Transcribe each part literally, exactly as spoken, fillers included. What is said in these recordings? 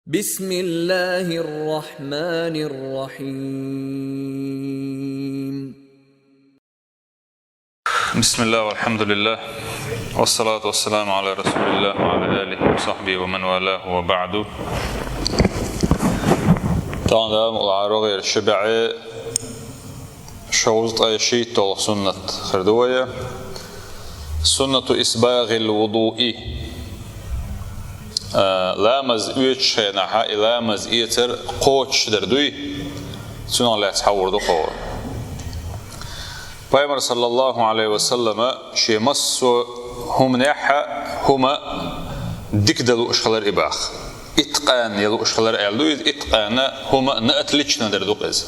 بسم الله الرحمن الرحيم. بسم الله والحمد لله والصلاة والسلام على رسول الله وعلى آله وصحبه ومن والاه وبعد. Тахана ма вай гӀерта ши бӀаь шовзткъе шийтталгӀа суннат хир ду вай. سنة إسباغ الوضوء. А, ламаз оьцучу хенахь и ламаз эцар кхочушдар дуй, цунах лаьцна хьахор ду кхо. Пайхамар, саллаллаху Ӏалайхи ва саллама, шен массо а хӀуманехь хӀума дика дан лууш хилар и боху. Иткъан ян лууш хилар аьлла ду иза, иткъан хӀума на отлично дар ду-кх иза.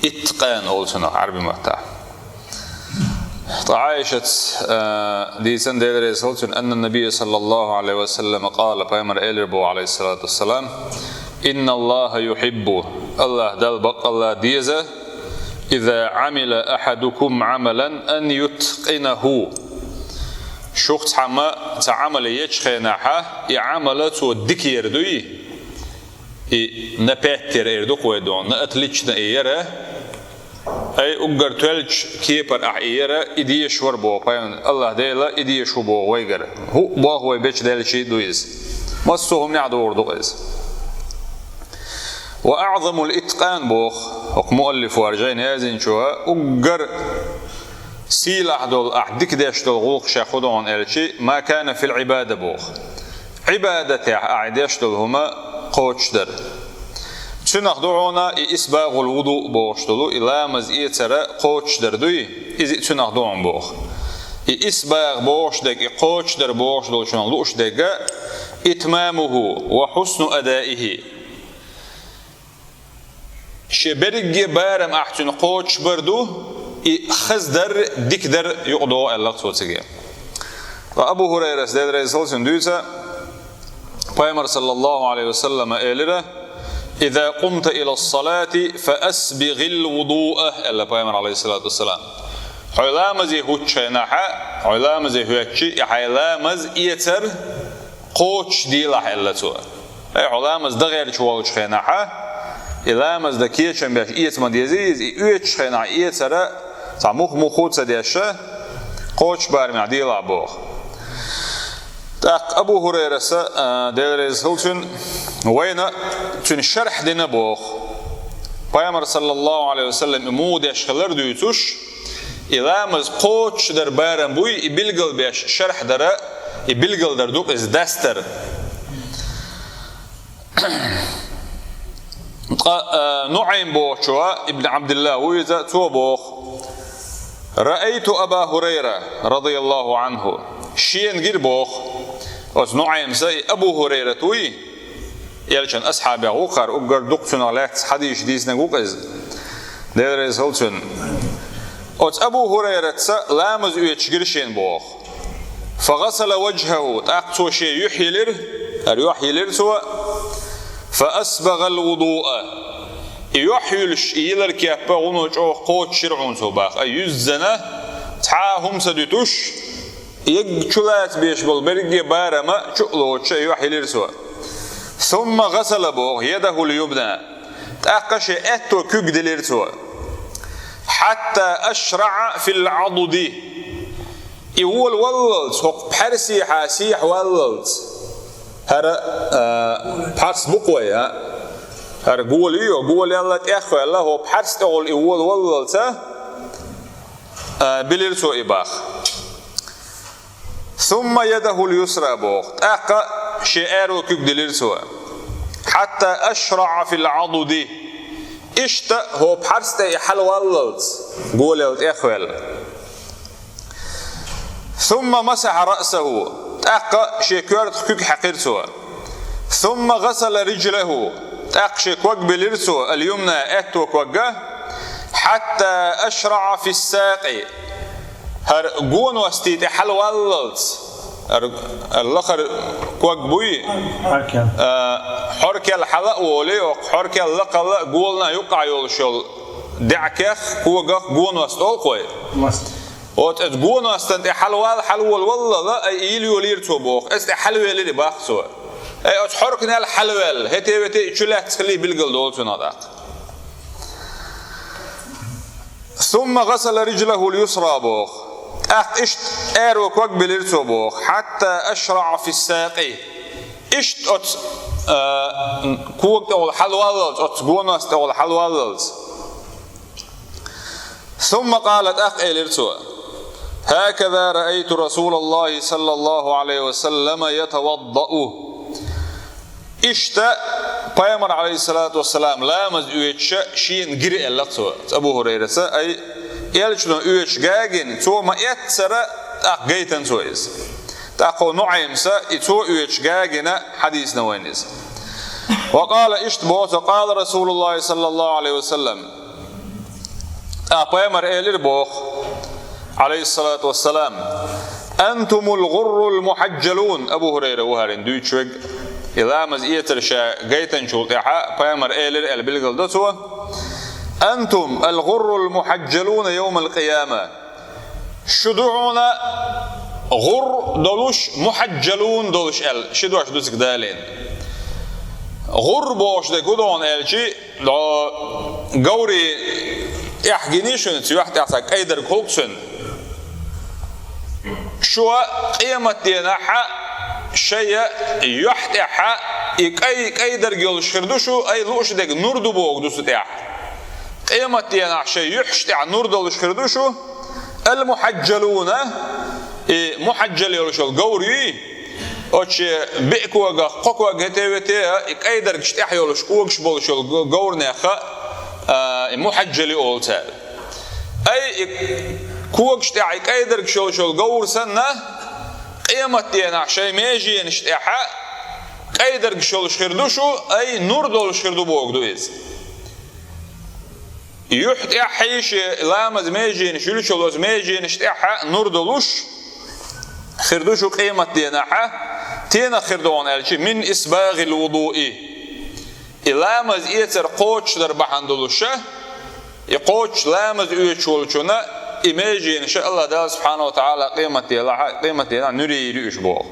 Иткъан олу цунах Ӏаьрби маттахь. Ткъа Ӏайшас, а, дийцина, Дела реза хуьлда цунна, أن النبي صلى الله عليه وسلم قال, Пайхамар элира боху, Ӏалайхиссалату вассалам: إن الله يحب, АллахӀ Далла баккъалла деза, إذا عمل أحدكم عملا أن يتقنه. Шух цхьамма цхьа Ӏамал ечу хенахь, и Ӏамал цо дика яр дуй, и на пять яр эр ду-кх вай дуьйна, на отлично и яр, ай уггар тоьллачу кепара ахь и яр, и дезаш вара боху Пайхамар, АллахӀ Дела и дезаш ву боху вайгара. ХӀуъа боху вай бечу деллачий ду иза. Массо а хӀуманехь догӀур ду-кх иза. وأعظم الإتقان боху хӀокху муаллифо, хӀара жайна яздинчо, уггар сийлахь долу, ахь дика деш долу гӀуллакх шех хӀун ду хьуна аьлча, ما كان في العبادة боху. Ӏибадатехь ахь деш долу хӀума кхочушдар. Цунах ду хьуна и إسباغ الوضوء бохуш долу, и ламаз эцар кхочушдар дуй, иза цунах ду хьуна боху. И إسباغ бохуш дерг, и кхочушдар бохуш долчунах лууш дерг, إتمامه وحسن أدائه. Шен берриге барам ахь цуьнан кхочушбар ду, и хаза дар, дика дар юкъадогӀу аьлла-кх цо цига. Ткъа Абу ХӀурайрас, Дела реза хуьлда цунна, дуьйцу, Пайхамар, саллаллаху Ӏалайхи ва саллама, элира: إذا قمت إلى الصلاة فأسبغ الوضوء, аьлла Пайхамар, Ӏалайхиссалату вассалам. Хьо ламазе хӀуттучу хенахь, хьо ламазе хӀоьттича, и хьайн ламаз эцар кхочушделахь, аьлла цо. Ай, хьо ламаз дан гӀерташ волчу хенахь, и ламаз дан кечам беш эца ма деза иза, и оьцучу хенахь эцар цхьа муха-муха а ца деш, кхочушбарамехь делахь боху. ТӀаккха Абу ХӀурайрас, а, Дела реза хуьлда цунна, вайна цуьнан шархь дина боху. Пайхамар, саллаллаху Ӏалайхи ва саллам, и муха деш хилар дуьйцуш, и ламаз кхочушдар барам буй, и билгалбеш шархь дар, и билгалдар ду-кх иза, дастар. Ткъа, а, НуӀайм бохучо, ибн Ӏабдилла ву иза, цо боху: رأيت أبا هريرة رضي الله عنه. Шена гира боху. Оцу НуӀаймас и Абу ХӀурайрат вуй, элчан асхьабех ву-кх хӀара, уггар дукха цунах лаьцна хьадисаш дийцинарг ву-кх иза. Дела реза хуьлда цунна. Оцу Абу ХӀурайратца ламаз оьцуш гира шена боху. فغسل وجهه, тӀаккха цо шен юьхь йилира, хӀара юьхь йилира цо, فأسبغ الوضوء. И юьхь йуьлуш, и йилар кеп а гӀуно чӀогӀа кхочушйира хьуна цо боху. Ай, юьззина, цхьа а хӀума ца дуьтуш, ерриг чулацабеш болу берриге барам а чу а лоцуш, и юьхь йилира цо. ثم غسل боху, يده اليمنى. ТӀаккха шен аьтто куьг дилира цо. حتى أشرع في العضد. И волаваллалц, хӀокху пхьарсехьа сехьаваллалц. ХӀара, а, пхьарс бу-кх вай, а? ХӀара гола ю, голаелла тӀехваьлла, хӀокху пхьарс тӀехула и волаваллалц, а, билира цо и боху. ثم يده اليسرى боху. ТӀаккха шен аьрру куьг дилира цо. حتى أشرع في العضد. Иштта хӀокху пхьарс тӀе и хьалаваллалц, голаелла тӀехваьлла. ثم مسح رأسه. ТӀаккха шен коьртах куьг хьаькхира цо. ثم غسل رجله. ТӀаккха шен ког билира цо, اليمنى, аьтто ког, حتى أشرع في الساق. ХӀара гоностий тӀе хьалаваллалц. ХӀара, хӀара лакхара ког буй? Хьоркел. А, хьоркел хьала а волий, хӀокху хьоркел лакхалла а голана юккъахь йолуш йолу даьӀахкех, когах гоност олу-кх вай. Гоност. Оцу, оцу гоностан тӀе хьалавала, хьалаволаваллала, ай, и йила йолийра цо боху. Оцу тӀе хьалавелира боху цо. Ай, оцу хьорканел хьалаваьлла, хӀетте-вете и чу лаьцна хилий билгал долу цунах тӀаккха. «ثم غسل رجله اليسرى», боху. ТӀаккха иштта аьрру ког биллира цо, боху, «حتى أشرع في الساق». Иштта оцу, а, кога тӀехула хьалаваллалц, оцу гонаца тӀехула хьалаваллалц. «ثم قال», тӀаккха элира цо: «هكذا رأيت رسول الله صلى الله عليه وسلم يتوضأ». Иштта Пайхамар, алейхиссалату вассалам, ламаз оьцуш шена гира, аьлла цо, Абу Хурайраса, ай, элчано оьцуш гагина, цо ма-эццара, тӀаккха гайтина цо иза. ТӀаккха НуӀаймса, и цо оьцуш гагина хьадийцина вайна иза. «وقال», иштта боху цо: «قال رسول الله صلى الله عليه وسلم». ТӀаккха Пайхамар элира, боху, алейхиссалату вассалам: «أنتم الغر المحجلون». Абу Хурайра ву хӀара дуьйцуш верг. И ламаз эцар ша гайтинчул тӀаьхьа Пайхамар элира аьлла билгал до цо: «أنتم الغر المحجلون يوم القيامة». Шу ду хьуна гӀур долуш, мухьаджалун долуш аьлла, ши дош ду цига далийна. ГӀур бохуш дерг хӀун ду хьуна аьлча, говрий тӀехь гиний шуна, цу юьхь тӀехь цхьа кӀайдарг хуьлу цуьнан. Шу къематденахь шайн юьхь тӀехь и кӀай, кӀайдарг йолуш хир ду шу, ай лууш дерг нур ду боху ду цу тӀехь. Къематденахь шайн юьхьаш тӀехь нур долуш хир ду шу, ал-мухьаджалуна, и мухьаджал йолуш йолу говр юй, оцу шен биъ когах кхо ког хӀетте-вете а, и кӀайдаргаш тӀехь йолуш, когаш болуш йолу г-, говрнех а, а, и мухьаджал ю олу цара. Ай, и когаш тӀехь и кӀайдаргаш йолуш йолу говр санна, къематденахь шайн меженаш тӀехь кӀайдаргаш йолуш хир ду шу, ай, нур долуш хир ду боху ду иза. Юьхь тӀехь шен ламаз меженаш юьлучул оцу меженаш тӀехь нур долуш хир ду шу къематденахь, тенах хир ду хьуна аьлча, мин исбагӀил вудуи. И ламаз эцар кхочушдар бахьана долуш, и кхочуш ламаз оьцуш волчунна и меженаш АллахӀ Дала субхьанаху ва тагӀала къематделахь, къематденахь нуьре йийр ю уьш боху.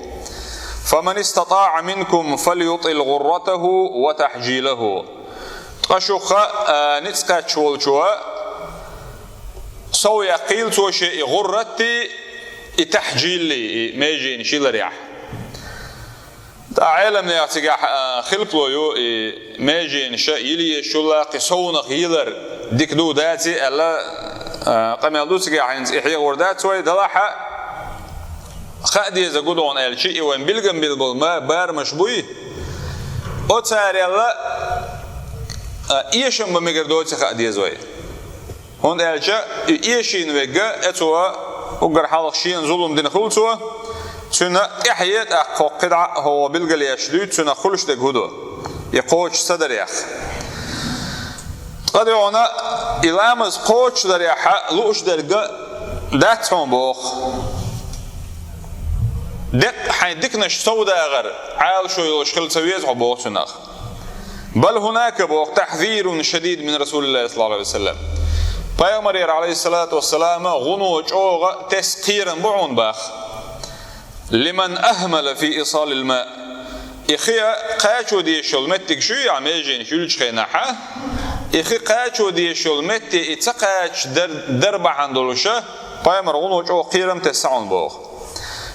«Фаман истатаъа минкум фальютил гӀурратаху ва тахьжилаху». Ткъа шух, а, ницкъ кхаьчча волчо сов яккхийла цо шен и гӀурратти, и тахьжилли, и меженаш йиларехь. ТӀаккха Ӏеламнех цигахь, а, хилпало ю, и меженаш йила езачул а кхин совнах йилар дика ду, дац аьлла, а, къамел ду цигахь, хӀинца и хьехор дац вай, делахь а хаа деза гу догӀна аьлча, и вайн билггам билггал ма барамаш буй, оцарел а, а, эшам бан мегар доций хаа деза вай. ХӀунда аьлча и эшийна верг, э, цо уггар хьалха шена зулам дина хуьлу цо, цуьнан тӀаьхье тӀаккха кхидӀа а хӀокхо билгалъеш дуьйцу, цуьнан хуьлуш дерг хӀун ду, и кхочуш ца дарех. Ткъа дуьхьал и ламаз кхочуш дарехь лууш дерг дац хьуна боху. Деккъа хьайн диканаш совдагӀар Ӏалашо йолуш хила ца веза хьо боху цуьнах. Бал хӀунака боху тахьзирун шадид мин Расулиллахи саллаллаху Ӏалайхи ва саллам. Пайхамарера, Ӏалайхиссалату вассалам, гӀуно чӀогӀа тесна кхерам бу хьуна боху. Лиман ахмала фи исалил ма. И хи кхачо дезаш йолу меттиг шу яхь меженаш юьлучу хенахь, и хи кхачо дезаш йолу метте и ца кхача дар, дар бахьана долуша, пайхамар гӀуно чӀогӀа кхерам тесна хьуна боху.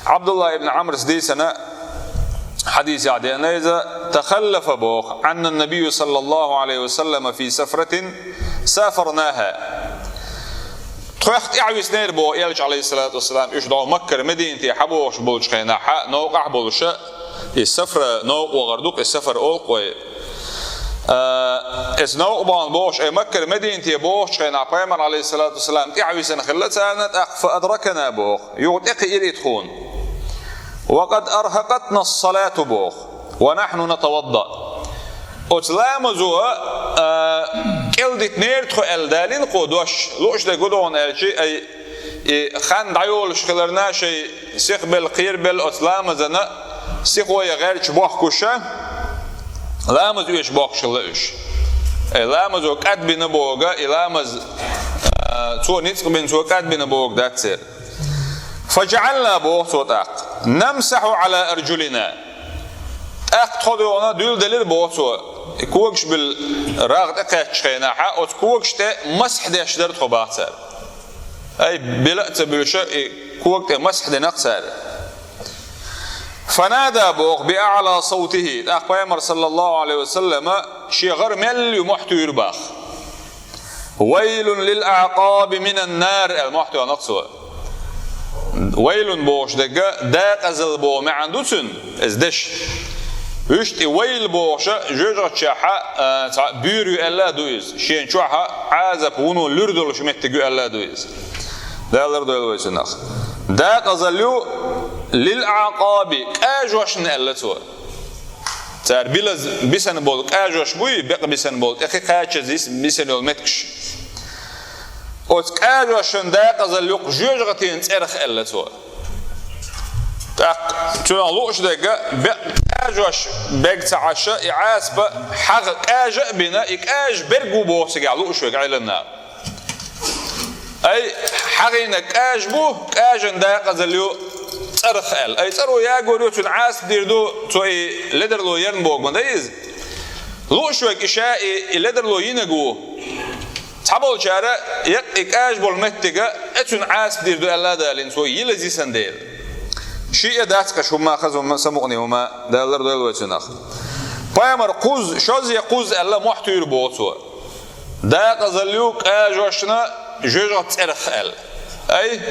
Ӏабдулла ибн Ӏамрас дийцина хьадисехь деана иза, тахаллафа боху, Ӏанна набию саллаллаху Ӏалайхи ва саллама фи сафратин сафарнаха. Тхох тӀаьхьависнера боху Элча, Ӏалайхиссалату вассалам, уьш догӀу Маккара Мединате хьабохуш болчу хенахь, новкъахь болуша, и сафра новкъа вахар ду-кх, и сафар олу-кх вай. А, эс новкъа бахана бохуш, ай Маккара Мединате бохучу хенахь, пайхамар, Ӏалайхиссалату вассалам, тӀаьхьависина хилла царна, тӀаккха фа адракана боху, юха тӀекхиира и тхуна. Ва къад архакъатна ссалату боху, ва нахьну натавадда. Оцу ламазо, а, кӀелдитинера тхо аьлла далийна кхо дош, лууш дерг гу догӀна аьлча, ай, и хан дӀайолуш хиларна шайн сихбелла, кхерабелла оцу ламазана сихо я гӀерташ бохкуша, ламаз оьцуш бохкуш хилла уьш. Ай, ламазо кӀадбина бога, и ламаз, а, цо ницкъ бина, цо кӀадбина бога дац церан. Фаджаъална боху цо тӀаккха, намсахьу Ӏала арджулина. ТӀаккха тхо догӀна дуьйладелира боху цо. И когаш билла рагӀ тӀекхаьчча хенахьа, оцу когаш тӀе масхь деш дара тхо баха цара. Ай, била а ца буьлуш, и кога тӀе масхь дина-кх цара. Фанада боху биаъла савтихи, тӀаккха пайхамар, саллаллаху алейхи ва саллама, шен гӀар мел ю мохь туьйра баха. «Вайлун лил аъкъаби минан нар», аьлла мохь тоьхна-кх цо. «Вайлун» бохуш дерг дакъазалла боху маьӀна ду цуьнан, иза деш. Вуьшта и «вайл» бохуша жоьжахатехьа, а, цхьа буьйр ю аьлла а ду иза. Шен чохьа Ӏазап вуно луьра долуш меттиг ю аьлла а ду иза. Дала лардойла вай цунах. Дакъазалла ю лил аъкъаби, кӀажошна аьлла цо. Цара билаз-, бисана болу кӀажош буй, бекъа бисана болу, тӀе кхин кхачаза йис-, бисана йолу меттигаш. Оцу кӀажошна дакъазалла ю-кх жоьжахатин цӀерах аьлла цо. ТӀаккха цунах лууш дерг, бекъа кӀажош берг ца Ӏаш, и Ӏазап хьагӀ кӀажа а бина, и кӀажа берг ву боху цигахь лууш верг Ӏеламнаха. Ай, хьагӀийнарг кӀажа бу, кӀажан дакъазалла ю цӀарах аьлла. Ай, цӀаро ягор ю, цуьнан Ӏазап дийр ду, цо и ледарло ярна бохург ма дай иза. Лууш верг и ша и, и ледарло йинарг ву. Цхьаболчара, якъ и кӀажа болу меттига, э, цуьнан Ӏазап дийр ду аьлла а далийна, цо йилаза йисна дела. Шиъ а дац-кх аша хӀумма хаза хӀума, самукъане хӀума, Дала лардойла вай цунах. Пайхамар кхузза, шозза я кхузза аьлла, мохь туьйра боху цо. Дакъазалла ю кӀажошна жоьжахатин цӀерах аьлла. Ай,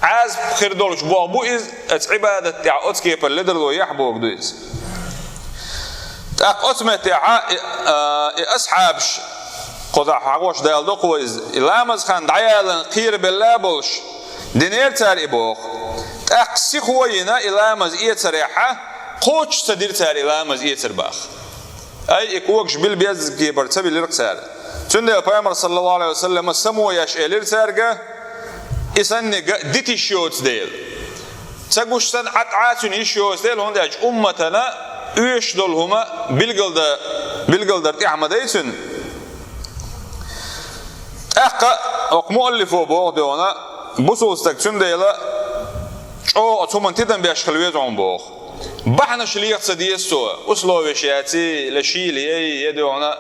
Ӏазап хир долуш боху бу иза, оцу Ӏибадат тӀехь оцу кепара ледарло яхь боху ду иза. ТӀаккха оцу меттехьа и, а, и асхьабаш, кхузахь хьагӀош даладо-кх вай иза, и ламаз хан дӀаяларна кхерабелла а болуш, динера цара и боху. ТӀаккха сихо а йина и ламаз эцарехьа, кхочуш ца дира цара и ламаз эцар баха. Ай, и когаш билла безза кепара ца биллира-кх цара. Цундела пайхамар, саллаллаху алейхи ва саллама, само еш элира цаьрга, и санниг дита йиш йоцу дела. Ца гуш санна, Ӏад Ӏа цуьнан йиш йоцу дела, хӀунда аьлча умматана оьшуш долу хӀума билгалда-, билгалдар тӀехь ма дай цуьнан. ТӀаккха окху муаллифо боху догӀна, бусулба стаг цундела чӀогӀа оцу хӀуманна тидам беш хила веза хьуна боху. Бахьанаш леха ца деза цо, условеш яций, я шийла яй, я догӀна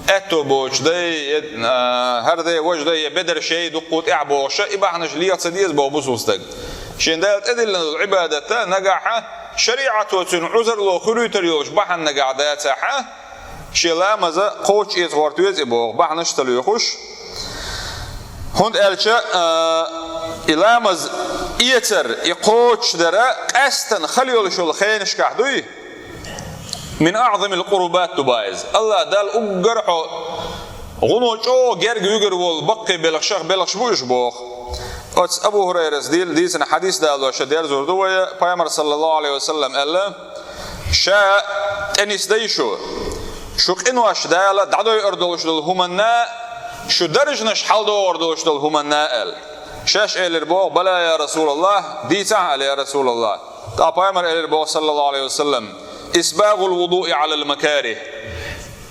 аьтто боцуш дай, я, а, хӀара дай, важа дай, я бедарш яй дуккха тӀехь бохуша, и бахьанаш леха ца деза боху бусулба стаг. Шен Дала тӀедиллина долу Ӏибадатта нагахьа шариӀато цуьнан Ӏузар ло хуьруьйтар йолуш бахьана нагахь дацахьа, шен ламаза кхочуш эца гӀорта веза и боху, бахьанаш ца лоьхуш. ХӀунда аьлча, а, и ламаз эцар, и кхочушдар къаьсттина хала йолуш йолу хенашкахь дуй, мин аъзамил къурбат ду боху иза. АллахӀ Далла уггар хьо гӀуно чӀогӀа герга вуьгур волу баккхий белхашах белхаш бу уьш боху. Оцу Абу ХӀурайрас дийцина хьадис далоша дерзор ду вай, пайхамар, саллаллаху алейхи ва саллам, аьлла: «Ша тӀе нисдай шу, шу къинош Дала дӀадойур долуш долу хӀуманна, шу даржанаш хьалдогӀур долуш долу хӀуманна», аьлла. Шаьш элира боху: «Бала, я Расулаллах, дийцахьа», аьлла, я Расулаллах. ТӀаккха пайхамар элира боху, саллаллаху алейхи ва саллам: «Исбагъул вудуи алал макарих».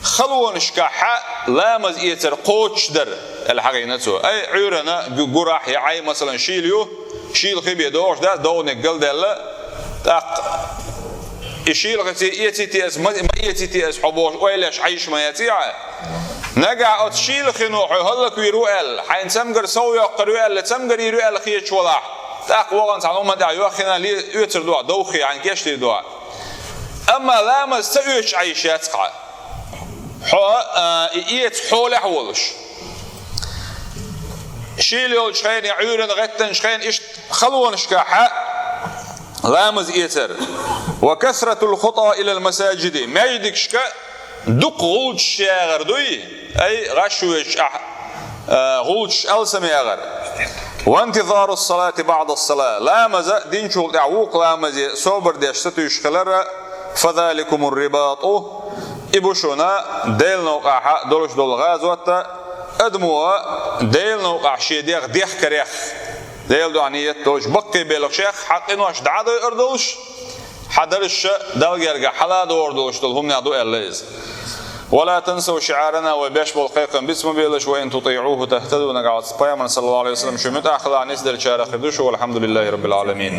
Халонашкахьа ламаз эцар кхочушдар, аьлла, хьагӀийна цо. Ай, Ӏуьйранна гу-, гурахь я Ӏай, масалан, шийла ю, шийла хи бен догӀуш дац, догӀаниг галдаьлла, тӀаккха и шийла хи ца эцийти ас, ма, ма эцийти ас хьо бохуш, ойла еш Ӏайш ма яций хьа. Нагахь оцу шийла хино хьо хӀаллаквийр ву аьлла, хьайна цамгар сов йоккхур ю аьлла, цамгар йийр ю аьлла хеташ валахь, тӀаккха вахана цхьана хӀуманна тӀехь йоххина ле-, оьцур ду хьо, довххе хьайна кечдийр ду хьо. Амма ламаз ца оьцуш Ӏайш яц хьа. Хьо, а, и эца хьолехь а волуш. Шийла йолчу хенахь, Ӏуьйранна гӀеттанчу хенахь иштта халонашкахьа ламаз эцар. Ва касратул хута илал масаджиди. Маьждигашка дукха гӀулчаш ягӀар дуй, ай, гӀаш вуьйцуш ахь, а, гӀулчаш алсам ягӀар. Ва интизарус салати баъдас сала. Ламаза динчул тӀаьхьа вукху ламазе собар деш сатуьйсуш хилара, фазаликумур рибату. И бу шуна Делан новкъахьа долуш долу гӀазотта, адамо Делан новкъахь шен дегӀ дехкарех, Делан дуьхьа ниет долуш, баккхий белхашех хьан къинош дӀа а дойур долуш, хьан даржаш Далла герга хьала а догӀур долуш долу хӀуманех ду аьлла иза. Ва ла тансав шиъарана, вай беш болу кхайкхам биц ма белаш, ва ин тутиъуху тахтаду, нагахь пайхамар, саллаллаху алейхи ва саллам, шу муьтӀахь хилахь, нисделчарах хир ду шу, валхьамдулиллахи раббил аламин.